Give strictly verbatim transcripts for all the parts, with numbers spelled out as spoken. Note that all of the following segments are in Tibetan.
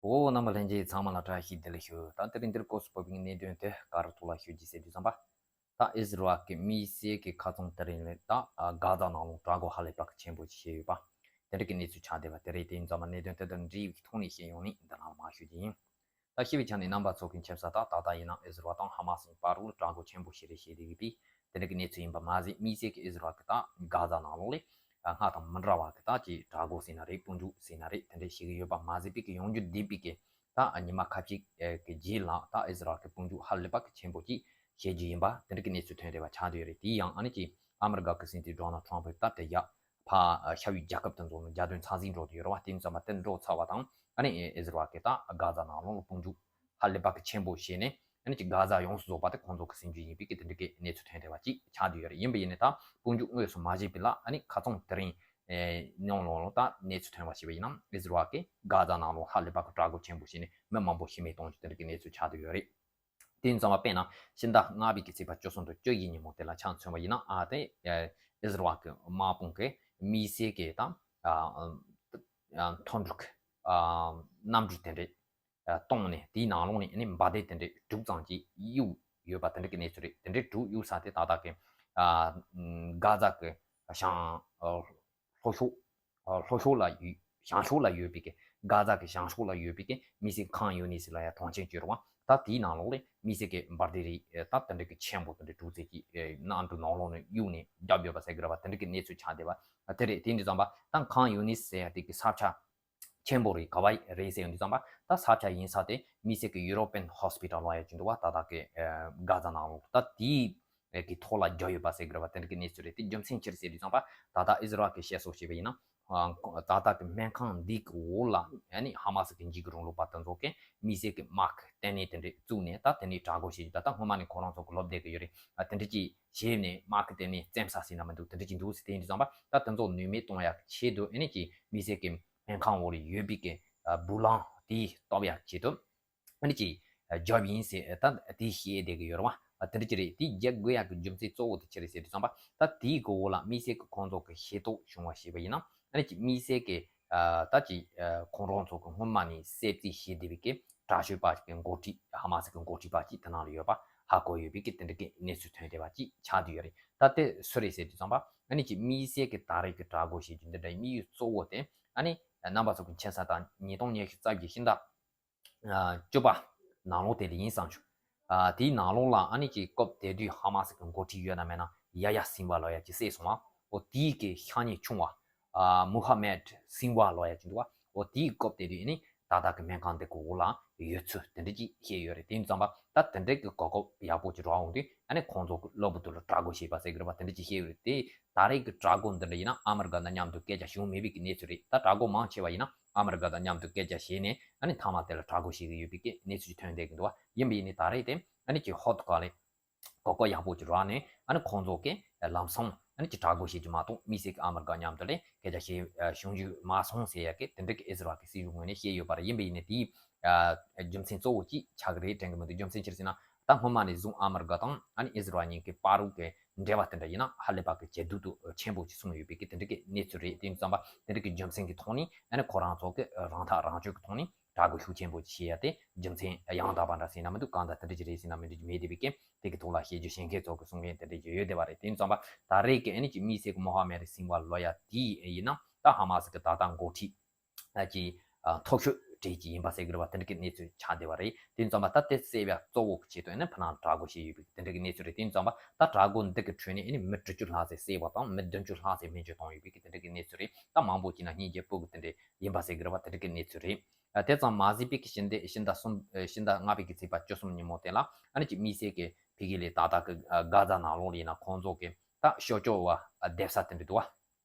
ཨོ། རྣམ་པ་ལྷན་རྒྱས་ཚང་མ་ལ་བཀྲ་ཤིས་བདེ་ལེགས་ཞུ། ད་དེ་རིང་འདིར་སྐོར་སུ་བབས་པའི་གནད་དོན་དེ་ག་རེ་ཐོག་ལ་ཞུ་རྒྱུ་ཟེར་དུས་ཙམ་པ། ད་ཨིས་ར་ཨེལ་གྱི་དམིགས་བསལ་གྱི་ཁ་ཚོན་དེ་རིང་ལས་ད་གྷ་ཛ་ནང་ལོགས་དྲག་རྒོལ་ཧ་ལས་པ་གི་ཆེན་པོ་ཞིག་བྱས་ཡོད་པ། དེ་འདྲ་གི་གནས་ཚུལ་ཆགས་བསྡད་པ་དེ་རེད། དེ་ཡིན་ཙམ་པ་གནད་དོན་དེ་དང་འབྲེལ་བའི་ཐོག་ནས་བཤད་ཡོང་ནས་འདི་ལ་མར་ཞུ་རྒྱུ་ཡིན། ད་ཤེས་པའི་ཆ་ནས་རྣམ་པ་ཚོ་གི་མཁྱེན་གསལ་ལྟར་ད་ལྟ་ཡིན་ན་ཨིས་ར་ཨེལ་དང་ཧ་མ་སི་བར་ལ་དྲག་རྒོལ་ཆེན་པོ་ཞིག་རེད་བྱས་བསྡད་ཡོད་པས། དེ་འདྲ་གི་གནས་ཚུལ་ཡིན་པ་མ་ཟད། དམིགས་བསལ་གྱི་ཨིས་ར་ཨེལ་གྱི་ད་གྷ་ཛ་ནང་ལོགས་ལ་སྔར་དང་མི་འདྲ་བ་གི་ད་ཀྱི་དྲག་རྒོལ་ཟེར་ན་རེད། དཔུང་འཇུག་ཟེར་ན་རེད། དེ་འདྲ་བྱེད་ཀྱི་ཡོད་པ་མ་ཟད། པའི་གི་ཡོང་རྒྱུ་བསྡད་པའི་གི་ད་ཉི་མ་ཁ་ཅིག་གི་རྗེས་ལ་ད་ཨིས་ར་ཨེལ་གྱི་དཔུང་འཇུག་ཧ་ལས་པ་གི་ཆེན་པོ་ཅིག་བྱེད་རྒྱུ་ཡིན་པ་དེ་འདྲ་གི་གནས་ཚུལ་ཐོན་བསྡད་པ་ཆགས་བསྡད་ཡོད་རེད། དེ་ཡང་ཨ་ནི་ཀྱི་ཨ་མི་རི་ཀ་གི་སྲིད་འཛིན་ཌོ་ནལ་ཊམ་ཕི་ད་དེ་ཡ་ཕ་ཤ་བའི་རྒྱལ་ཁབ་དེ་ཚོ་ནང་རྒྱལ་དོན་ཚར་གཅིག་འགྲོ་དུ་ཡོད་རེད་བ། དེ་ཡིན་ཙམ་པ་དེ་འགྲོ་ཚར་བ་དང་ཨ་ནི་ཨིས་ར་ཨེལ་གྱི་ད་གྷ་ཛ་ནང་ལོགས་ལ་དཔུང་འཇུག་ཧ་ལས་པ་གི་ཆེན་པོ་བྱས་ནས་ཨ་ནི་ཀྱི་གྷ་ཛ་ཡོངས་སུ་རྫོགས་པ་དེ་ཁོང་ཚོ་གི་སྲིད་འཛིན་ཡིན་པའི་གི་དེ་འདྲ་གི་གནས་ཚུལ་ཐོན་བསྡད་པ་ཅིག་ཆགས་བསྡད་ཡོད་རེད། ཡིན་པ་ཡིན་ནའི་ད་དཔུང་འཇུག་དངོས་སུ་མ་བྱས་པའི་ལ་ཨ་ནི་ཁ་ཚོན་དེ་རིང་ཨེ་ནང་ལོགས་ལ་ད་གནས་ཚུལ་ཐོན་པ་ཞིག་ཡིན་ན་ཨིས་ར་ཨེལ་གྱི་གྷ་ཛ་ནང་ལོགས་ཧ་ལས་པ་གི་དྲག་རྒོལ་ཆེན་པོ་བྱས་ནས་མི་མང་པོ་ཤི་རྨས་གཏོང་རྒྱུ་དེ་འདྲ་གི་གནས་ཚུལ་ཆགས་བསྡད་ཡོད་རེད། དེ་ཡིན་ཙང་བ་དཔེར་ན་ཕྱི་ཟླ་ལྔ་པའི་གི་ཚེས་པ་བཅུ་གསུམ་དང་བཅུ་བཞི་ཉིན་མོ་དེ་ལ་ཆ་མཚོན་པ་ཡིན་ན་ཨ་དེ་ཨིས་ར་ཨེལ་གྱི་དམག་དཔུང་གི་དམིགས་བསལ་གྱི་ད་མཐོ་འབྲོག་གནམ་གྲུ་དེ་འདྲས་གཏོང་ནས་དེའི་ནང་ལོགས་ནས་ནི་འབར་མདེལ་དེ་འདྲས་དྲུག་ཙམ་ཅིག་གཡུག་ཡོད་པ་དེ་འདྲ་གི་གནས་ཚུལ་རེད། དེ་འདྲས་དྲུག་གཡུག་ས་དེ་ད་ལྟ་གི་གྷ་ཛ་གི་བྱང་ལྷོ་ཕྱོགས་ལྷོ་ཕྱོགས་ལ་ཡོད། བྱང་ཕྱོགས་ལ་ཡོད་པའི་གི་གྷ་ཛ་གི་བྱང་ཕྱོགས་ལ་ཡོད་པའི་གི་དམིགས་བསལ་ཁང་ཡུ་ནིས་ལ་ཡང་དོན་རྐྱེན་བྱུང་རུང་བ། ད་དེའི་ནང་ལོགས་ལ་དམིགས་བསལ་གི་འབར་མདེལ་རིགས་ད་དེ་འདྲ་གི་ཆེན་པོ་དེ་འདྲ་དྲུག་ཙམ་ཅིག་གནམ་གྲུ་ནང་ལོགས་ནས་གཡུག་ནས་བརྒྱབ་ཡོད་པ་ཟེར་གི་རེད་བ། དེ་འདྲ་གི་གནས་ཚུལ་ཆགས་བསྡད་པ་དེ་རེད། དེ་འདྲ་ཙམ་པ་ད་ཁང་ཡུ་ནིས་ཟེར་ཡ་དེ་གི་ས་ཆ་ཆེན་པོ་རེད། ག་བ་རེད་ཟེར་ཡོང་དུས་ཙམ་པ་ད་ས་ཆ་ཡིན་ས་དེ་དམིགས་བསལ་གྱི་ཡུ་རོ་པན་ཧོ་སི་པི་ཊལ་ལབ་ཡ་ཅིག་འདུག་བ། ད་ལྟ་གི་གྷ་ཛ་ནང་ལོགས་ད་དེའི་གི་ཐོག་ལ་རྒྱག་ཡོད་པ་ཟེར་གི་རེད་བ། དེ་འདྲ་གི་གནས་ཚུལ་རེད། དེ་རྒྱུ་མཚན་ཅི་རེད་ཟེར་དུས་ཙམ་པ་ད་ལྟ་ཨིས་ར་ཨེལ་གྱིས་བཤད་སྲོལ་བྱས་པ་ཡིན་ན་ད་ལྟ་གི་སྨན་ཁང་འདི་གི་འོག་ལ་ཨ་ནི་ཧ་མ་སི་གི་འཇིགས་སྐུལ་རིང་ལུགས་པ་དེ་ཚོ་གི་དམིགས་བསལ་གི་མཱ་སི་ཀི་ལྟེ་གནས་དེ་འདྲ་བཙུགས་ནས་ད་དེ་ནས་དྲག་རྒོལ་བྱེད་རྒྱུ་ད་ལྟ་སྔོན་མ་ནས་ཁོ་རང་ཚོ་གི་ལོབས་བསྡད་གི་ཡོད་རེད། དེ་འདྲ་ཅིག་བྱས་ནས་མཱ་སི་ཀི་ལྟེ་གནས་བཙེམ་ས་ཟེར་ན་མི་འདུག་དེ་འདྲ་ཅིག་འདུག་ཟེར། དེ་ཡིན་དུས་ཙམ་པ་ད་དེ་ཚོ་ནུས་མེད་གཏོང་ཡག་ཆེད་དུ་ཨ་ནི་ཀྱི་དམིགས་བསལ་གྱི་སྨན་ཁང་འོག་ལ་ཡོད་པའི་གི་ཨ་སྦུག་ལམ་དེ་སྟོབས་ཡག་ཆེད་དུ་ཨ་ནི་ཀྱི་ཨ་རྒྱབ་ཡིན་ཟེར་ད་དེ་བཤད་བསྡད་གི་ཡོད་རེད་བ། དེ་འདྲ་ཅིག་རེད། དེ་རྒྱག་དགོས་ཡག་གི་རྒྱུ་མཚན་གཙོ་བོ་དེ་ཅི་རེད་ཟེར་དུས་ཙམ་པ་ད་དེའི་གི་འོག་ལ་དམིགས་བསལ་གྱི་ཁོང་ཚོ་གི་ཤེས་རྟོགས་བྱུང་བ་ཞིག་ཡིན་ན་ཨ་ནི་ཀྱི་དམིགས་བསལ་གྱི་ཨ་ད་ཀྱི་ཨ་ཁོང་རང་ཚོ་གི་སྔོན་མ་ནས་གསལ་རྩིས་བྱས་བསྡད་པའི་གི་དྲག་སྤྱོད་པ་གི་འགོ་ཁྲིད། ཧ་མ་སི་གི་འགོ་ཁྲིད་པ་གཅིག་དེ་ནང་ལ་ཡོད་པ་ཧ་གོ་ཡོད་པའི་གི་དེ་འདྲ་གི་གནས་ཚུལ་ཐོན་བསྡད་པ་གཅིག་ཆགས་བསྡད་ཡོད་རེད། ད་དེ་སུ་རེད་ཟེར་དུས་ཙམ་པ་ཨ་ནི་ཀྱི་དམིགས་བསལ་གྱི་ད་རེས་ཀྱི་དྲག་རྒོལ་བྱེད་རྒྱུ་འདི་འདྲའི་དམིགས་ཡུལ་གཙོ་བོ་དེ་ཨ་ནི་རྣམ་པ་ཚོ་གི་མཁྱེན་གསལ་ལྟར་ཉིས་སྟོང་ཉི་ཤུ་རྩ་བརྒྱད་ཕྱི་ཟླ་ཨ་བཅུ་པ་ནང་ལོགས་དེ་ལ་ཡིན་བསམ་བྱུང་། ཨ་དེའི་ནང་ལོགས་ལ་ཨ་ནི་ཀྱི་སྐབས་དེ་དུས་ཧ་མ་སི་གི་འགོ་ཁྲིད་ཡོད་ན་མེད་ན་ཡ་ཡ་སིན་ཝ་ལབ་ཡ་ཅིག་བསད་སོང་བ། འོ་དེའི་གི་ཤ་ཉེ་ཆུང་བ་ཨ་མུ་ཧ་མེད་སིན་ཝ་ལབ་ཡ་ཅིག་འདུག་བ། འོ་དེའི་སྐབས་དེ་དུས་ཨ་ནི་ད་ལྟ་གི་སྨན་ཁང་འདི་གི་འོག་ལ་ཡོད་ཚུལ་དེ་འདྲ་ཅིག་བཤད་ཡོད་རེད། དེ་ཡིན་དུས་ཙམ་པ་ད་དེ་འདྲའི་གི་གོ་སྐབས་ཡག་པོ་ཅིག་རག་འོང་དུས་ཨ་ནི་ཁོང་ཚོ་གི་གློ་བུར་དུ་ལ་དྲག་རྒོལ་བྱས་པ་ཟེར་གི་རེད་བ། དེ་འདྲ་ཅིག་བཤད་ཡོད་རེད། དེ་ད་རེས་ཀྱི་དྲག་རྒོལ་འདི་འདྲ་ཡིན་ན་ཨ་མི་རི་ཀ་དང་མཉམ་དུ་སྐད་ཆ་བྱུང་མེད་པའི་གི་གནས་ཚུལ་རེད། ད་དྲག་རྒོལ་མང་ཆེ་བ་ཡིན་ན་ཨ་མི་རི་ཀ་དང་མཉམ་དུ་སྐད་ཆ་བྱས་ནས་ཨ་ནི་མཐའ་མ་དེ་ལ་དྲག་རྒོལ་བྱེད་ཀྱི་ཡོད་པའི་གི་གནས་ཚུལ་ཅིག་ཐོན་བསྡད་ཀྱི་འདུག་བ། ཡིན་པ་ཡིན་ནའི་ད་རེས་དེ་ཨ་ནི་ཀྱི་ཧོ་ཏུ་ཀ་ལེ་གོ་སྐབས་ཡག་པོ་ཅིག་རག་ནས་ཨ་ནི་ཁོང་ཚོ་གི་ལམ་སང་ཨ་ནི་ཀྱི་དྲག་རྒོལ་བྱེད་རྒྱུ་མ་གཏོགས་དམིགས་བསལ་གྱི་ཨ་མི་རི་ཀ་མཉམ་དུ་ལས་སྐད་ཆ་བཤད་བྱུང་རྒྱུ་མ་སོང་ཟེར་ཡ་གི་དེ་འདྲ་གི་ཨི་ཟི་རལ་གི་སྲིད་གཞུང་ངོས་ནས་བཤད་ཡོད་པ་རེད། ཡིན་པ་ཡིན་ནའི་དེའི་རྒྱུ་མཚན་གཙོ་བོ་གཅིག་ཆགས་ཀྱི་རེད་དྲན་གྱི་མི་འདུག་རྒྱུ་མཚན་ཅི་རེད་ཟེར་ན་ད་སྔོན་མ་ནས་བཟུང་ཨ་མི་རི་ཀ་དང་ཨ་ནི་ཨི་ཟི་རལ་གཉིས་ཀྱི་བར་དུ་གི་འབྲེལ་བ་དེ་འདྲ་ཡིན་ན་ཧ་ལས་པ་གི་ཇེ་སྡུག་ཏུ་ཆེན་པོ་ཅིག་སོང་ཡོད་པའི་གི་དེ་འདྲ་གི་གནས་ཚུལ་རེད། དེ་ཡིན་དུས་ཙམ་པ་དེ་འདྲ་གི་རྒྱུ་མཚན་གྱི་ཐོག་ནས་ཨ་ནི་ཁོ་རང་ཚོ་གི་རང་ཐག་རང་གཅོད་ཀྱི་ཐོག་ནས་དྲག་རྒོལ་ཤུགས་ཆེན་པོ་བྱེད་ཡ་དེ་རྒྱུ་མཚན་ཡང་དག་པ་འདྲ་ཟེར་ན་མི་འདུག་གང་ལྟར་དེ་འདྲ་ཅིག་རེད་ཟེར་ན་མི་འདུག་མེད་བསྡད་པའི་རྐྱེན་དེ་གི་ཐོག་ལ་བཤད་རྒྱུ་བཤད་མཁན་ཚོ་གི་གསུང་མཁན་དེ་འདྲ་ཅིག་ཡོད་བསྡད་པ་རེད། དེ་ཡིན་དུས་ཙམ་པ་ད་རེས་ཀྱི་ཨ་ནི་ཀྱི་དམིགས་བསལ་གྱི་མོ་ཧ་མེད་སིན་ཝ་ལབ་ཡ་དེ་ཡིན་ན་ད་ཧ་མ་སི་གི་ད་ལྟ་འགོ་ཁྲིད་ཀྱི་མཐོ་ཤོས་གྲས་ཅིག་ཡིན་པ་ཟེར་གི་རེད་བ། དེ་འདྲ་གི་གནས་ཚུལ་ཆགས་བསྡད་པ་རེད། དེ་ཡིན་དུས་ཙམ་པ་ད་དེ་བསད་པའི་གཙོ་བོ་གི་ཆེད་དུ་ཨ་ནི་ཕ་ནང་དྲག་རྒོལ་བྱས་ཡོད་པའི་དེ་འདྲ་གི་གནས་ཚུལ་རེད། དེ་ཡིན་དུས་ཙམ་པ་ད་དྲག་རྒོལ་འདི་གི་ཁྲོད་ནས་ཨ་ནི་མི་དྲུག་ཅུ་ལྷག་ཙམ་བསད་པ་དང་མི་བདུན་ཅུ་ལྷག་ཙམ་རྨས་སྐྱོན་བཏང་ཡོད་པའི་གི་དེ་འདྲ་གི་གནས་ཚུལ་རེད། ད་མང་པོ་ཅིག་ན་སྙིང་རྗེ་སྤུ་གུ་དེ་འདྲ་ཡིན་པ་ཟེར་གི་རེད་བ། དེ་འདྲ་གི་གནས་ཚུལ་རེད། ཨ་དེ་ཙམ་མ་ཟད་པའི་གི་ཕྱི་ཟླ་ཕྱི་ཟླ་གསུམ་ཨ་ཕྱི་ཟླ་ལྔ་པའི་གི་ཚེས་པ་བཅུ་གསུམ་ཉིན་མོ་དེ་ལ་ཨ་ནི་ཀྱི་དམིགས་བསལ་གི་ཕ་གི་ལས་ད་ལྟ་གི་ཨ་གྷ་ཛ་ནང་ལོགས་ལ་ཡིན་ན་ཁོང་ཚོ་གི་ད་ཤོ་ཅོ་བ་ཨ་སྡོད་ས་དེ་འདྲ་འདུག་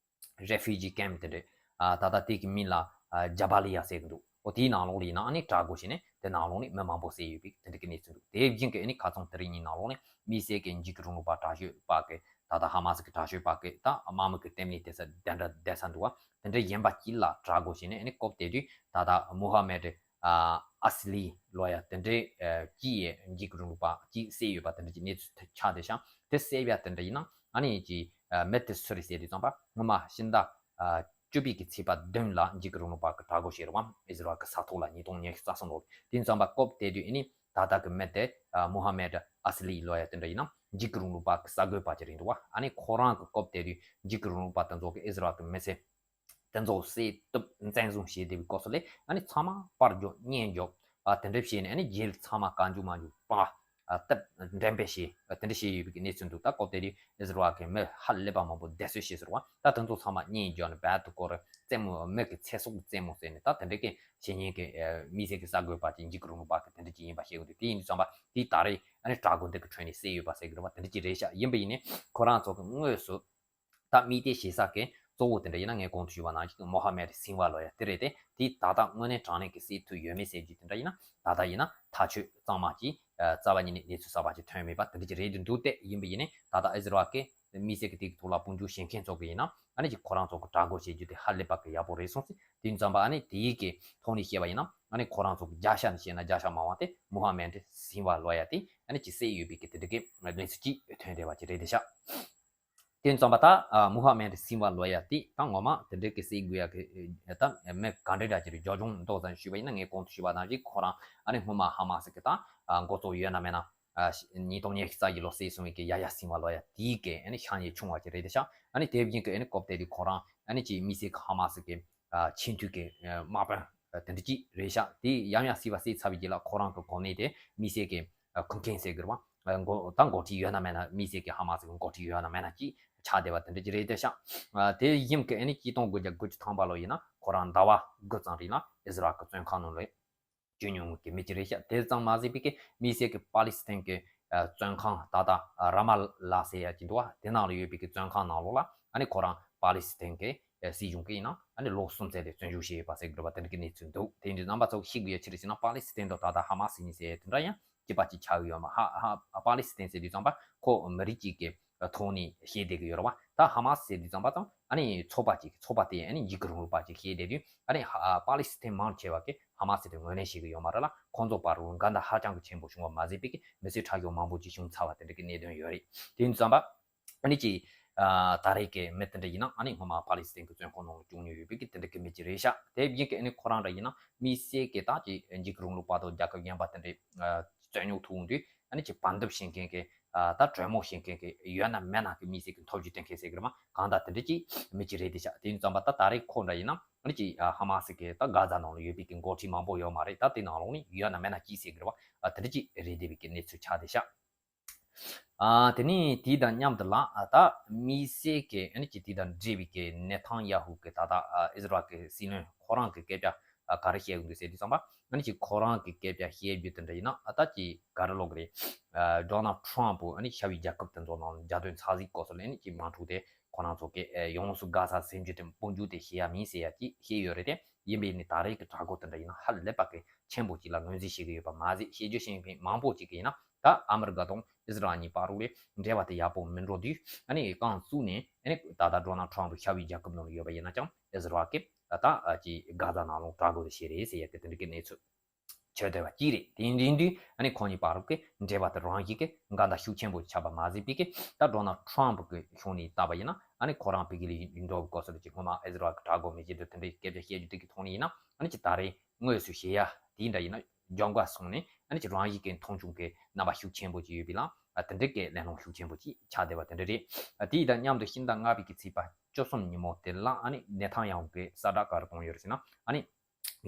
བ། རེ་ཕུ་ཇི་ཀེམ་དེ་འདྲ། ཨ་ད་ལྟ་དེ་གི་མིང་ལ་ཨ་ཇ་བ་ལི་ཡ་ཟེར་གི་འདུག་འོ་དེའི་ནང་ལོགས་ལ་ཡིན་ན་ཨ་ནི་དྲག་རྒོལ་བྱས་ནས་དེ་ནང་ལོགས་ནས་མི་མང་པོ་བསད་ཡོད་པའི་དེ་འདྲ་གི་གནས་ཚུལ་འདུག་དེ་བཞིན་གི་ཨ་ནི་ཁ་སང་དེ་རིང་གཉིས་ནང་ལོགས་ནས་དམིགས་བསལ་གི་འཇིགས་སྐུལ་རིང་ལུགས་པ་དྲག་སྤྱོད་པ་གི་ད་ལྟ་ཧ་མ་སི་གི་དྲག་སྤྱོད་པ་གི་ད་དམག་མི་གི་ལྟེ་གནས་དེ་ཚོ་དེ་འདྲ་བསྡད་ས་འདུག་བ། དེ་འདྲ་ཡིན་པ་གཅིག་ལ་དྲག་རྒོལ་བྱས་ནས་ཨ་ནི་སྐབས་དེ་དུས་ད་ལྟ་མུ་ཧ་མེད་ཨ་ཨ་སི་ལི་ལོ་ཡ་དེ་འདྲའི་ཨ་གཅིག་ཡས་འཇིགས་སྐུལ་རིང་ལུགས་པ་གཅིག་བསད་ཡོད་པ་དེ་འདྲ་གྱི་གནས་ཚུལ་ཆགས་བསྡད་ཤག་དེ་བསད་ཡ་དེ་འདྲ་ཡིན་ན་ཨ་ནི་ཀྱི་ཨ་མི་དེ་སུ་རེད་ཟེར་དུས་ཙམ་པ་སྔོན་མ་ཕྱི་ཟླ་ཨ་ བཅུ་པའི་གི་ཚེས་པ་བདུན་ལ་འཇིགས་སྐུལ་རིང་ལུགས་པ་གི་དྲག་རྒོལ་བྱས་རེད་བ། ཨི་ཟི་རལ་གི་ས་ཐོག་ལ་ཉིས་སྟོང་ཉི་ཤུ་རྩ་གསུམ་ལོ་རེད། དེ་ཙམ་པ་སྐབས་དེ་དུས་ཨ་ནི་ད་ལྟ་གི་མི་དེ་ཨ་མུ་ཧམ་མད་ཨ་སི་ལི་ལོ་ཡ་དེ་འདྲ་ཡིན་ན་འཇིགས་སྐུལ་རིང་ལུགས་པ་གི་གསར་འགོད་པ་ཅིག་རེད་འདུག་བ། ཨ་ནི་ཁོ་རང་གི་སྐབས་དེ་དུས་འཇིགས་སྐུལ་རིང་ལུགས་པ་དེ་ཚོ་གི་ཨི་ཟི་རལ་གི་མི་སེར་དེ་ཚོ་བསད་གཏུབ་བཙན་བཟུང་བྱས་བསྡད་པའི་སྐབས་སུ་ལས་ཨ་ནི་ཚང་མ་སྤར་རྒྱོབ་བརྙས་རྒྱོབ་ཨ་དེ་འདྲ་བྱས་ནས་ཨ་ནི་རྒྱལ་ཚང་མ་གང་བྱུང་མང་བྱུང་སྤར། ཨ་སྟབས་འགྲན་པའི་ཞེས་ཨ་དེ་འདྲ་བྱས་ཡོད་པའི་གནས་ཚུལ་འདུག་ད་སྐབས་དེ་དུས་ཨི་ཟི་རལ་གྱི་མི་ཧ་ལས་པ་མང་པོ་བསྡད་གསོད་བྱས་ཟེར་བ། ད་དེ་ཚོ་ཚང་མ་བརྙས་བརྒྱབ་ནས་བལ་དུ་བསྐོར་རྩེད་མོ་མི་གི་ཚེ་སྲོག་གི་རྩེད་མོ་རྩེ་ནས་ད་དེ་འདྲ་གི་བྱེད་ཉེན་གི་ཨ་མི་སེར་གི་གསར་འགོད་པ་ཅིག་འཇིགས་སྐུལ་རིང་ལུགས་པ་གི་དེ་འདྲ་ཅིག་ཡིན་པ་བཤད་གི་འདུག་དེ་ཡིན་དུས་ཙམ་པ་དེའི་ད་རེས་ཨ་ནི་དྲག་རྒོལ་འདི་གི་ཁྲོད་ནས་བསད་ཡོད་པ་ཟེར་གི་རེད་བ། དེ་འདྲ་ཅིག་རེད་ཤག་ཡིན་པ་ཡིན་ནའི་ཁོ་རང་ཚོ་གི་དངོས་སུ་ད་དམིགས་གཏད་བྱེད་ས་གི་གཙོ་བོ་དེ་འདྲ་ཡིན་ན་ངས་གོང་དུ་ཞུས་པ་ནང་བཞིན་མོ་ཧ་མེད་སིང་བ་ལོ་ཡ་དེ་རེད་དེ། དེས་ད་ལྟ་དངོས་གནས་དྲང་གནས་ཀྱི་བསད་ཐུབ་ཡོད་མེད་ཟེར་རྒྱུ་དེ་འདྲ་ཡིན་ན་ད་ལྟ་ཡིན་ན་ཐག་ཆོད་གཙང་མ་ཅིག་ཨ་རྩ་བ་ཉིད་ནས་གནས་ཚུལ་གསར་པ་ཅིག་ཐོན་མེད་པ་དེ་འདྲ་ཅིག་རེད་འདུག་སྟེ། ཡིན་པ་ཡིན་ནའི་ད་ལྟ་ཨི་ཟི་རལ་གྱི་མི་སེར་གྱི་དེ་གི་ཐོག་ལ་དཔུང་འཇུག་བྱེད་མཁན་ཚོ་གི་ཡིན་ན་ཨ་ནི་ཅིག་ཁོ་རང་ཚོ་གི་དྲག་རྒོལ་བྱེད་རྒྱུ་དེ་ཧ་ལས་པ་གི་ཡག་པོ་རེད་སོང་ཟེར། དེ་ཙམ་པ་ཨ་ནི་དེའི་གི་ཐོག་ནས་བཤད་པ་ཡིན་ན་ཨ་ནི་ཁོ་རང་ཚོ་གི་བརྒྱ་ཆ་ནས་བཤད་ན་བརྒྱ་ཆ་མང་བ་དེ་མོ་ཧ་མེད་སིང་བ་ལོ་ཡ་དེ་ཨ་ནི་ཅིག་བསད་ཡོད་པའི་གི་དེ་འདྲ་གི་གནས་ཚུལ་ཅིག་ཐོན་བསྡད་པ་ཅིག་རེད་དེ་ཤག་དེ་ཙམ་པ་ད་ཨ་མུ་ཧ་མེད་སིང་བ་ལོ་ཡ་དེ་ད་ངོ་མ་དེ་འདྲའི་གི་བསད་དགོས་ཡ་གི་ད་མི་ག་འདྲ་འདྲ་ཅིག་རེད། རྒྱབ་ལྗོངས་མདོར་ཙམ་ཞུས་པ་ཡིན་ན་ངས་གོང་དུ་ཞུས་པ་ནང་བཞིན་ཁོ་རང་ཨ་ནི་སྔོན་མ་ཧ་མ་སི་གི་ད་ཨ་འགོ་གཙོ་ཡོད་ན་མེད་ན་ཨ་ཉིས་སྟོང་ཉི་ཤུ་རྩ་བཞི་ལོ་བསད་སོང་བའི་གི་ཡ་ཡ་སིང་བ་ལོ་ཡ་དེའི་གི་ཨ་ནི་ཤ་ཉེ་ཆུང་བ་ཅིག་རེད་དེ་ཤག་ཨ་ནི་དེ་བཞིན་གི་ཨ་ནི་སྐབས་དེ་དུས་ཁོ་རང་ཨ་ནི་ཅིག་དམིགས་བསལ་གི་ཧ་མ་སི་གི་ཨ་ཆེས་མཐོའི་གི་ཨ་དམག་དཔོན་ཨ་དེ་འདྲ་ཅིག་རེད་ཤག་དེ་ཡང་ཡང་བསད་པ་བསད་ཚར་བའི་རྗེས་ལ་ཁོ་རང་གི་གོ་གནས་དེ་དམིགས་བསལ་གི་ཨ་ཁུངས་མཁན་ཟེར་གི་རེད་བ། ཨ་འགོ་ད་འགོ་ཁྲིད་ཡོད་ན་མེད་ན་དམིགས་བསལ་གྱི་ཧ་མ་སི་གི་འགོ་ཁྲིད་ཡོད་ན་མེད་ན་ཅིག་ཆགས་བསྡད་པ་དེ་འདྲ་ཅིག་རེད་དེ་ཤག་ཨ་དེ་བཞིན་གི་ཨ་ནི་ཆིག་སྟོང་དགུ་བརྒྱ་དགུ་བཅུ་ཐམ་པ་ལོ་ཡིན་ན་ཁོ་རང་ཟླ་བ་དགུ་ཙམ་རིང་ལ་ཨི་ཟི་རལ་གི་བཙོན་ཁང་ནང་ལ་བཅུག་མྱོང་གི་མི་ཅིག་རེད་ཤག་དེ་ཙམ་མ་ཟད་པའི་གི་དམིགས་བསལ་གྱི་པ་ལི་སི་ཐན་གྱི་ཨ་བཙོན་ཁང་ད་ལྟ་ཨ་ར་མ་ལ་ཟེར་ཡ་ཅིག་འདུག་བ། དེ་ནང་ལ་ཡོད་པའི་གི་བཙོན་ཁང་ནང་ལོགས་ལ་ཨ་ནི་ཁོ་རང་པ་ལི་སི་ཐན་གྱི་ཨ་སྲིད་གཞུང་གི་ཡིན་ན་ཨ་ནི་ལོ་གསུམ་ཙམ་དེ་བཙོན་བཞུགས་བྱས་ཡོད་པ་ཟེར་གི་རེད་བ། དེ་འདྲ་གི་གནས་ཚུལ་འདུག་དེ་འདྲའི་རྣམ་པ་ཚོ་ཤེས་དགོས་ཡ་ཅི་རེད་ཟེར་ན་པ་ལི་སི་ཐན་དང་ད་ལྟ་ཧ་མ་སི་གཉིས་ཟེར་ཡ་དེ་འདྲ་ཡང་སྐྱིད་པ་ཅིག་ཆགས་ཡོད་མ་ཧ་ཧ། པ་ལི་སི་ཐན་ཟེར་དུས་ཙམ་པ་ཁོ་མི་རིགས་གཅིག་གི་ཐོག་ནས་བཤད་བསྡད་ཀྱི་ཡོད་རེད་བ། ད་ཧ་མ་སི་ཟེར་དུས་ཙམ་པ་ཙམ་ཨ་ནི་ཚོགས་པ་གཅིག་ཚོགས་པ་དེ་ཨ་ནི་འཇིགས་སྐུལ་རིང་ལུགས་པ་གཅིག་བཤད་བསྡད་དུས་ཨ་ནི་ཧ་པ་ལི་སི་ཐན་མང་ཆེ་བ་གིས་ཧ་མ་སི་དེ་ངོས་ལེན་བྱེད་ཀྱི་ཡོད་མ་རེད་ལ། ཁོང་ཚོ་བར་དུ་འགལ་ཟླ་ཧ་ཅང་གི་ཆེན་པོ་བྱུང་བ་མ་ཟད་པའི་གི་མི་གསོད་ཁྲག་སྦྱོར་མང་པོ་ཅིག་བྱུང་ཚར་བ་དེ་འདྲ་གི་གནད་དོན་ཡོད་རེད། དེ་ཡིན་དུས་ཙམ་པ་ཨ་ནི་ཅིག་ཨ་ད་རེས་ཀྱི་མི་དེ་འདྲ་ཡིན་ན་ཨ་ནི་སྔོན་མ་པ་ལི་སི་ཐན་གྱི་བཙོན་ཁང་ནང་ལ་བཅུག་མྱོང་ཡོད་པའི་གི་དེ་འདྲ་གི་མི་ཅིག་རེད་ཤག་དེ་བཞིན་གི་ཨ་ནི་ཁོ་རང་འདྲ་ཡིན་ན་དམིགས་བསལ་གི་ད་ཅིག་འཇིགས་སྐུལ་རིང་ལུགས་པ་དང་རྒྱལ་ཁབ་གཞན་པ་དེ་འདྲའི་ཨ་རྩོད་རྙོག་ཐུག་འོང་དུས་ཨ་ནི་ཅིག་བར་འདུམ་བྱེད་མཁན་གི་ཨ་ད་གྲོས་མོལ་བྱེད་མཁན་གི་ཡོད་ན་མེད་ན་གི་དམིགས་བསལ་གི་ཐབས་ཇུས་སྟོན་མཁན་ཟེར་གི་རེད་མ། གང་ལྟར་དེ་འདྲ་ཅིག་མི་ཅིག་རེད་དེ་ཤག་དེ་ཡིན་དུས་ཙམ་པ་ད་ད་རེས་ཁོ་འདྲ་ཡིན་ན་ཨ་ནི་ཅིག་ཨ་ཧ་མ་སི་གི་ད་གྷ་ཛ་ནང་ལ་ཡོད་པའི་གི་འགོ་ཁྲིད་མང་པོ་ཡོད་མ་རེད། ད་དེ་ནང་ལོགས་ནས་ཡོད་ན་མེད་ན་ཅིག་ཟེར་གི་རེད་བ། ཨ་དེ་འདྲ་ཅིག་རེད་བསྡད་པའི་གི་གནས་ཚུལ་ཆགས་བསྡད་ཤག་ཨ་དེ་ནས་དེ་དང་མཉམ་དུ་ལ་ཨ་ད་དམིགས་བསལ་གྱི་ཨ་ནི་ཅིག་དེ་དང་འབྲེལ་བའི་གི་ནེ་ཐན་ཡ་ཧུ་གི་ད་ལྟ་ཨ་ཨི་ཟི་རལ་གི་སྲིད་བློན་ཁོ་རང་གི་སྐད་ཆ་ཨ་ག་རེ་བཤད་ཡོང་འདུག་ཟེར་དུས་ཙམ་པ་ཨ་ནི་ཅིག་ཁོ་རང་གི་སྐད་ཆ་བཤད་རྒྱུ་དེ་འདྲ་ཡིན་ན་ཨ་ད་ཅིག་ག་རེ་ལབ་དགོས་རེད། ཨ་ཌོ་ནལ་ཊམ་ཕུ་ཨ་ནི་ཤ་བའི་རྒྱལ་ཁབ་དེ་ཚོ་ནང་ལ་རྒྱལ་དོན་ཚགས་གཟིགས་སྐོར་སོགས་ལ་ཨ་ནི་ཅིག་དམག་འཁྲུག་དེ་ཁོ་རང་ཚོ་གི་ཨ་ཡོངས་སུ་གྷ་ཛ་ཟིན་རྒྱུ་དེ་དཔུང་འཇུག་དེ་བྱེད་ཡ་མིན་ཟེར་ཡ་ཅིག་བཤད་ཡོད་རེད་དེ། ཡིན་པའི་ནི་ད་རེས་ཀྱི་དྲག་རྒོལ་དེ་འདྲ་ཡིན་ན་ཧ་ལས་པ་གི་ཆེན་པོ་ཅིག་ལ་ངོས་འཛིན་བྱེད་ཀྱི་ཡོད་པ་མ་ཟད། བཤད་རྒྱུ་བཤད་མཁན་མང་པོ་ཅིག་གིས་ཡིན་ན་ད་ཨ་མི་རི་ཀ་དང་ཨི་ཟི་རལ་གཉིས་བར་དུ་ལས་འབྲེལ་བ་དེ་ཡག་པོ་མི་འགྲོ་དུས་ཨ་ནི་རྐང་བཙུགས་ནས་ཨ་ནི་ད་ལྟ་ཌོ་ནལ་ཊམ་ཕུ་ཤ་བའི་རྒྱལ་ཁབ་ནང་ལ་ཡོད་པ་ཡིན་ན་ཀྱང་ཨི་ཟི་རལ་གྱིས་ད་ཅིག་གྷ་ཛ་ནང་ལོགས་དྲག་རྒོལ་དེ་བྱས་རེད་ཟེར་ཡ་གི་དེ་འདྲ་གི་གནས་ཚུལ་ཆོད་བསྡད་པ་ཅིག་རེད། དེ་ཡིན་དུས་ཨ་ནི་ཁོང་གཉིས་བར་དུ་གི་འབྲེལ་བ་དེ་རང་བཞིན་གྱི་འགལ་ཟླ་ཤུགས་ཆེན་པོ་ཆགས་པ་མ་ཟད་པའི་གི་ད་ཌོ་ནལ་ཊམ་ཕུ་གི་གཞུང་ནས་བལྟས་པ་ཡིན་ན་ཨ་ནི་ཁོ་རང་ཕ་གི་ལ་ཡིན་འགྲོ་གི་སྐོར་སོགས་ཀྱི་སྔོན་མ་ཨི་ཟི་རལ་གྱི་དྲག་རྒོལ་མི་བྱེད་དུ་དེ་འདྲའི་སྐད་ཆ་བཤད་རྒྱུ་དེ་གི་ཐོག་ནས་ཡིན་ན་ཨ་ནི་ཅིག་ད་རེས་དངོས་སུ་བྱེད་ཡ་དེ་འདྲ་ཡིན་ན་འཇོན་ག་སོང་ནས་ཨ་ནི་ཅིག་རང་བཞིན་གྱི་མཐོང་ཆུང་གི་རྣམ་པ་ཤུགས་ཆེན་པོ་ཅིག་ཡོད་པའི་ལ་ཨ་དེ་འདྲ་གི་གླེང་སློང་ཤུགས་ཆེན་པོ་ཅིག་ཆགས་བསྡད་པ་དེ་འདྲ་རེད། ཨ་དེ་དང་མཉམ་དུ་ཕྱི་ཟླ་ལྔ་པའི་གི་ཚེས་པ་བཅུ་གསུམ་ཉིན་མོ་དེ་ལ་ཨ་ནི་ནེ་ཐན་ཡ་ཧུ་གི་གསལ་བསྒྲགས་ག་རེ་བཏང་ཡོད་རེད་ཟེར་ན་ཨ་ནི་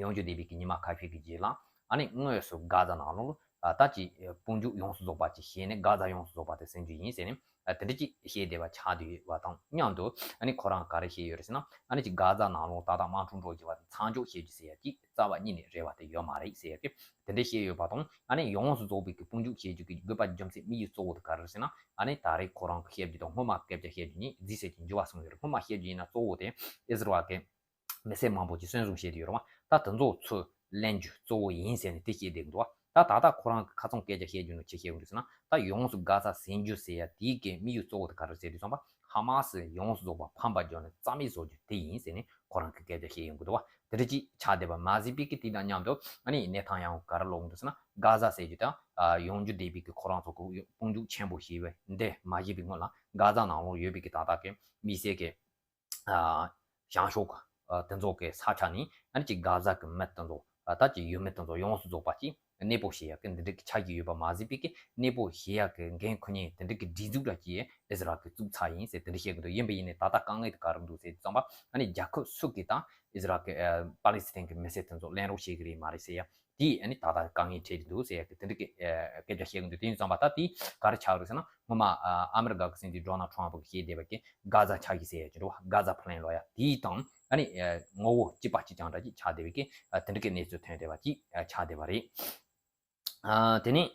ཡོང་རྒྱུ་བསྡད་པའི་གི་ཉི་མ་ཁ་ཤས་ཀྱི་རྗེས་ལ་ཨ་ནི་དངོས་སུ་གྷ་ཛ་ནང་ལོགས་ལ་ཨ་ད་ཅིག་དཔུང་འཇུག་ཡོངས་སུ་རྫོགས་པ་ཅིག་བྱས་ནས་གྷ་ཛ་ཡོངས་སུ་རྫོགས་པ་དེ་ཟིན་རྒྱུ་ཡིན་ཟེར་ནས་ཨ་དེ་འདྲ་ཅིག་བཤད་བསྡད་པ་ཆགས་བསྡད་ཡོད་པ་དང་མཉམ་དུ་ཨ་ནི་ཁོ་རང་ག་རེ་བཤད་ཡོད་རེད་ཟེར་ན་ཨ་ནི་ཅིག་གྷ་ཛ་ནང་ལོགས་ད་ལྟ་དམག་འཁྲུག་འགྲོ་བཞིན་པ་དེ་མཚམས་འཇོག་བྱེད་རྒྱུ་ཟེར་ཡ་ཅིག་རྩ་བ་ཉིད་ནས་རེ་བ་དེ་ཡོད་མ་རེད་ཟེར་ཡ་གི་དེ་འདྲ་བཤད་ཡོད་པ་དང་ཨ་ནི་ཡོངས་སུ་རྫོགས་པའི་གི་དཔུང་འཇུག་བྱེད་རྒྱུ་གི་དགོས་པ་རྒྱུ་མཚན་དམིགས་ཡུལ་གཙོ་བོ་དེ་ག་རེ་རེད་ཟེར་ན་ཨ་ནི་ད་རེས་ཁོ་རང་གི་བཤད་རྒྱུ་དང་སྔོན་མ་སྐད་ཆ་བཤད་རྒྱུ་གཉིས་རྫིས་ཟེར་གྱི་འགྱུར་བ་སོང་ཡོད་རེད། སྔོན་མ་བཤད་རྒྱུ་ཡིན་ན་གཙོ་བོ་དེ་ཨི་ཟི་རལ་གི་མི་སེར་མང་པོ་ཅིག་བཙོན་བཟུང་བྱས་ཏེ་ཡོད་རེད་བ། ད་དེ་ཚོ་ཚུར་ལེན་རྒྱུ་གཙོ་བོ་ཡིན་ཟེར་ནས་དེ་བཤད་བསྡད་ཀྱི་འདུག་བ། ད་ད་ལྟ་ཁོ་རང་གི་ཁ་ཚང་སྐད་ཆ་བཤད་རྒྱུ་ནི་ཅི་བཤད་ཀྱི་འདུག་ཟེར་ན་ད་ཡོངས་སུ་གྷ་ཛ་ཟིན་རྒྱུ་ཟེར་ཡ་དེའི་གི་དམིགས་ཡུལ་གཙོ་བོ་དེ་ག་རེ་ཟེར་དུས་ཙམ་པ་ཧ་མ་སི་ཡོངས་སུ་རྫོགས་པ་ཕམ་པ་བརྒྱབ་ནས་རྩ་མེད་བཟོ་རྒྱུ་དེ་ཡིན་ཟེར་ནས་ཁོ་རང་གི་སྐད་ཆ་བཤད་ཡོང་གི་འདུག་བ། དེ་འདྲ་ཅིག་ཆགས་བསྡད་པ་མ་ཟད་པའི་གི་དེ་དང་མཉམ་དུ་ཨ་ནི་ནེ་ཐན་ཡ་ཧུ་ག་རེ་ལབ་ཀྱི་འདུག་ཟེར་ན་གྷ་ཛ་ཟེར་རྒྱུ་དང་ཡོང་རྒྱུ་བསྡད་པའི་གི་ཁོ་རང་ཚོ་གི་དཔུང་འཇུག་ཆེན་པོ་ཞིག་བས་འདི་མ་བཞེས་པའི་སྔོན་ལ་གྷ་ཛ་ནང་ལོགས་ཡོད་པའི་གི་ད་ལྟ་གི་དམིགས་བསལ་གི་ཨ་བྱང་ཕྱོགས་ ཨ་དེ་ཚོ་གི་ས་ཆ་ནས་ཨ་ནི་ཅིག་གྷ་ཛ་གི་མི་དེ་ཚོ་ཨ་ད་ཅིག་ཡུལ་མི་དེ་ཚོ་ཡོངས་སུ་རྫོགས་པ་ཅིག་གནས་སྤོ་བྱེད་ཡག་གི་འདི་འདྲ་གི་ཆགས་ཀྱི་ཡོད་པ་མ་ཟད་པའི་གི་གནས་སྤོ་བྱེད་ཡག་གི་འགན་ཁུར་མཁན་དེ་འདྲ་གི་སྒྲིག་འཛུགས་འདྲ་ཅིག་ཨི་ཟི་རལ་གི་བཙུགས་ཚར་ཡིན་ཟེར་དེ་འདྲ་བཤད་གི་འདུག་ཡིན་པ་ཡིན་ནའི་ད་ལྟ་དཀའ་ངལ་དེ་ག་རེ་འདུག་ཟེར་དུས་ཙམ་པ་ཨ་ནི་རྒྱལ་ཁབ་སུ་གིས་ད་ཨི་ཟི་རལ་གི་ཨ་པ་ལི་སི་ཐན་གི་མི་སེར་དེ་ཚོ་ལེན་རོགས་བྱེད་གི་རེད་མ་རེད་ཟེར་ཡ། དེ་ཨ་ནི་ད་ལྟ་དཀའ་ངལ་འཕྲད་ཀྱི་འདུག་ཟེར་ཡ་གི་དེ་འདྲ་གི་ཨ་སྐད་ཆ་བཤད་ཀྱི་འདུག་དེ་ཡིན་ཙང་པ་ད་དེ་ག་རེ་ཆགས་རེད་ཟེར་ན་སྔོན་མ་ཨ་ཨ་མི་རི་ཀ་གི་སྲིད་འཛིན་ཌོ་ནལ་ཊམ་པ་གིས་བཤད་བསྡད་པ་གི་གྷ་ཛ་ཆགས་ཀྱི་ཟེར་ཡ་ཅིག་འདུག་གྷ་ཛ་ཕི་ལེན་ལོ་ཡ་དེའི་དང་ཨ་ནི་ཨ་ངོ་བོ་གཅིག་པ་གཅིག་རྐྱང་འདྲ་ཅིག་ཆགས་བསྡད་པ་གི་ཨ་དེ་འདྲ་གི་གནས་ཚུལ་ཐོན་བསྡད་པ་ཅིག་ཨ་ཆགས་བསྡད་པ་རེད། ཨ་དེ་ནས་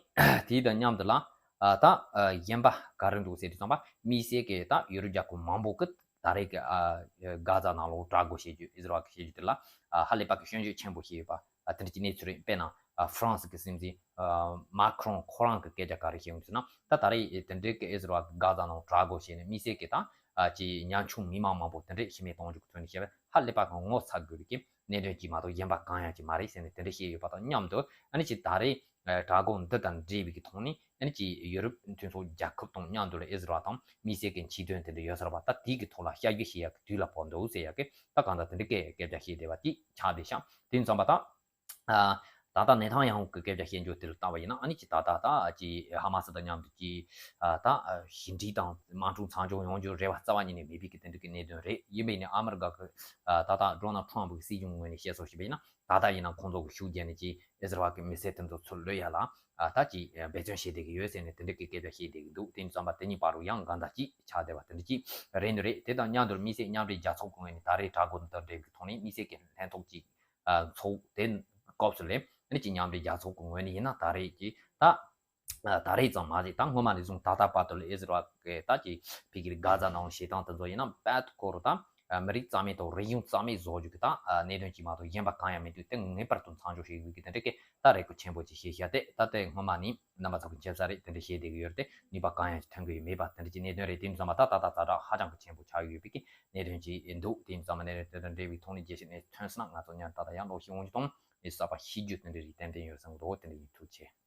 དེའི་དང་མཉམ་དུ་ལ་ཨ་ད་ཨ་གཞན་པ་ག་རེ་འདུག་ཟེར་དུས་ཙམ་པ་དམིགས་བསལ་གྱི་ད་ཡུ་རོབ་རྒྱལ་ཁབ་མང་པོ་གི་ད་རེས་ཀྱི་ཨ་གྷ་ཛ་ནང་ལོགས་དྲག་རྒོལ་བྱེད་རྒྱུ་ཨི་ཟི་རལ་གྱི་བྱེད་རྒྱུ་དེ་ལ་ཨ་ཧ་ལས་པ་གི་སྐྱོན་བརྗོད་ཆེན་པོ་བྱས་ཡོད་པ་ཨ་དེ་འདྲ་གྱི་གནས་ཚུལ་རེད། དཔེར་ན་ཨ་ཧྥ་རན་སི་གི་སྲིད་འཛིན་ཨ་མཱ་ཁི་རོང་ཁོ་རང་གི་སྐད་ཆ་ག་རེ་བཤད་ཡོང་ཟེར་ན་ད་ད་རེས་དེ་འདྲའི་གི་ཨི་ཟི་རལ་གྱི་གྷ་ཛ་ནང་དྲག་རྒོལ་བྱས་ནས་དམིགས་བསལ་གྱི་ད་ཨ་ཅིག་ཉམ་ཆུང་མི་མང་མང་པོ་དེ་འདྲའི་ཤི་རྨས་གཏོང་རྒྱུ་གི་ཐོག་ནས་བཤད་པ་ཧ་ལས་པ་གི་ངོ་ཚ་དགོས་པའི་གི་གནད་དོན་གཅིག་མ་གཏོགས་གཞན་པ་གང་ཡང་གཅིག་མ་རེད་ཟེར་ནས་དེ་འདྲ་བཤད་ཡོད་པ་དང་མཉམ་དུ་ཨ་ནི་ཅིག་ད་རེས་ཨ་དྲག་རྒོལ་འདི་དང་འབྲེལ་བའི་གི་ཐོག་ནས་ཨ་ནི་ཅིག་ཡུ་རོབ་མཐུན་ཚོགས་རྒྱལ་ཁབ་དང་མཉམ་དུ་ལ་ཨི་ཟི་རལ་དང་དམིགས་བསལ་གྱི་འཆམ་མཐུན་དེ་འདྲ་ཡོད་ས་རེད་པ། ད་དེའི་གི་ཐོག་ལ་ཞབས་ཞུ་བྱེད་ཡག་གི་དུས་ལ་བབ་འདུག་ཟེར་ཡག་གི་ད་གང་ལྟར་དེ་འདྲ་སྐད་སྐད་ཆ་བཤད་བསྡད་པ་ཅིག་ཆགས་བསྡད་ཤག་དེ་ཡིན་ཙང་པ་ད་ཨ་ད་ལྟ་ནེ་ཐན་ཡ་ཧུ་གི་སྐད་ཆ་བཤད་རྒྱུ་དེ་ལ་བལྟས་པ་ཡིན་ན་ཨ་ནི་ཅིག་ད་ལྟ་ད་ཅིག་ཧ་མ་སི་དང་མཉམ་དུ་ཅིག་ཨ་ད་ཨ་ཞི་འགྲིག་དང་དམག་འཁྲུག་མཚམས་འཇོག་ཡོང་རྒྱུ་རེ་བ་རྩ་བ་ཉིད་ནས་མེད་པའི་གི་དེ་འདྲ་གི་གནད་དོན་རེད། ཡིན་པ་ཡིན་ནའི་ཨ་མི་རི་ཀ་གི་ཨ་ད་ལྟ་ཌོ་ནལ་ཊམ་པ་གི་སྲིད་གཞུང་ངོས་ནས་བཤད་སྲོལ་ཞིག་ཡིན་ན་ད་ལྟ་ཡིན་ན་ཁོང་ཚོ་གི་ཤུགས་རྒྱབ་ནས་ཅིག་ཨི་ཟི་རལ་གི་མི་སེར་དེ་ཚོ་ཚུར་ལོག་ཡ་ལ་ཨ་ད་ཅིག་འབད་བརྩོན་བྱེད་བསྡད་ཀྱི་ཡོད་ཟེར་ནས་དེ་འདྲ་གི་སྐད་ཆ་བཤད་བསྡད་ཀྱི་འདུག་དེ་ཡིན་ཙང་པ་དེ་གཉིས་བར་དུ་ཡང་འགལ་ཟླ་ཅིག་ཆགས་བསྡད་པ་དེ་འདྲ་ཅིག་རེད་འདུག་རེད། དེ་དང་མཉམ་དུ་དམིགས་བསལ་མཉམ་འབྲེལ་རྒྱལ་ཚོགས་ཀྱི་ངོས་ནས་ད་རེས་དྲག་རྒོལ་འདི་འབྲེལ་གྱི་ཐོག་ནས་དམིགས་བསལ་གྱི་ལྷན་ཚོགས་ཅིག་ཨ་ཚོགས་དེ་སྐབས་སུ་ལས་ཨ་ནི་ཅིག་མཉམ་འབྲེལ་རྒྱལ་ཚོགས་ཀྱི་ངོས་ནས་ཡིན་ན་ད་རེས་ཀྱི་ད་ཨ་ད་རེས་ཙམ་མ་ཟད་ད་སྔོན་མ་ནས་བཟུང་ད་ལྟ་བར་དུ་ལ་ཨི་ཟི་རལ་གྱི་ད་ཀྱི་ཕ་གིར་གྷ་ཛ་ནང་བྱེད་སྟངས་དེ་ཚོ་ཡིན་ན་རྦད་དེ་ཁོ་རང་ད་ཨ་མི་རིགས་རྩ་མེད་དང་རིག་གཞུང་རྩ་མེད་བཟོ་རྒྱུ་གི་ད་ཨ་གནད་དོན་གཅིག་མ་གཏོགས་གཞན་པ་གང་ཡང་མི་འདུག་དེ་ངེས་པར་དུ་མཚམས་འཇོག་བྱེད་དགོས་ཀྱི་དེ་འདྲ་གི་ད་རེ་སྐུལ་ཆེན་པོ་ཅིག་བྱས་ཤག་དེ་ད་དེ་སྔོན་མ་ནས་རྣམ་པ་ཚོ་གི་མཁྱེན་གསལ་རེད། དེ་འདྲ་བྱས་བསྡད་ཀྱི་ཡོད་རེད། དེ་ནུས་པ་གང་ཡང་ཐོན་གྱི་ཡོད་མེད་པ་དེ་འདྲ་ཅིག་གནད་དོན་རེད། དེ་ཡིན་ཙང་མ་ད་ད་ད་ཛ་དྲག་ཧ་ཅང་གི་ཆེན་པོ་ཆགས་ཡོད་པའི་གི་གནད་དོན་ཅིག་འདུག་དེ་ཡིན་ཙང་མ་གནད་དོན་དེ་དང་འབྲེལ་བའི་ཐོག་ནས་རྒྱས་བཤད་གནས་ཐོན་སོང་ན་ང་ཚོ་ཉར་ད་ལྟ་ཡང་ལོག་ཤེས་འོང་རྒྱུ་དང་ནི་གསར་པ་ཤེས་རྒྱུ་དེ་འདྲ་ཞིག་ཏན་ཏན་ཡོད་བསམ་གི་འདུག་དེ་འདྲ་ཡིན། ཐུགས་རྗེ་ཆེ།